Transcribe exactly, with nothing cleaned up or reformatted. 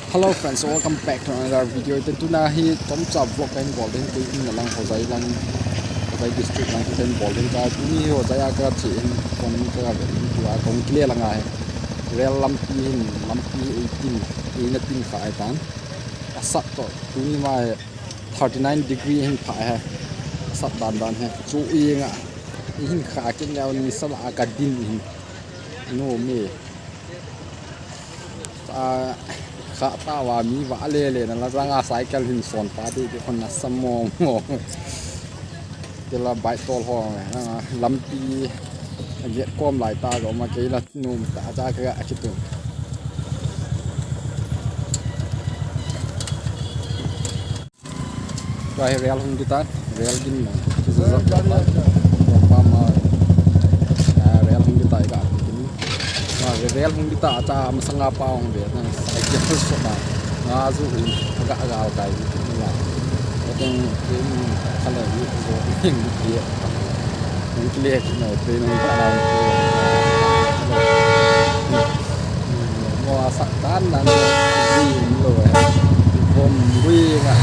Hello friends, welcome back to another video. Tun tuna hi chomcha vlog kahin bol ding, kei in lang Hojai lang, Hojai district lang kahin bol ding. Ka tuni hi Hojai a kache in, kon ka ve in, tua kon kile lang ahi. Rail lampi hin, lampi eighteen, eina tin kha ahi tan. Asat to, tuni ma hi thirty nine degree hin pha ahi. Asat dan dan hi. Chu inga, hin kha kin yau ni sala ka din hin. No me. A, kha ta va mi va le le na la janga cycle hin son pa ti ti kon na sam mo mo. Ti la bai tol ho na lampi a get kom lai ta go ma kei la num ta cha ka a kitu. Tua hi rail hung kita, rail gin na, ki za za ta, tua pa ma, ah, rail hung kita ka ati kin. Ah, rail hung kita, acha masanga pa hung ve, na, cycle so na, nga zu hin, aga, aga, kai, ni la. Tua teng, kin, kala, ni, zo, ni, ni, ni, kile, ki no, train, ni, pa, na, mo, sa, tan, nan, ni, lo, eh. Bom, bui, nga.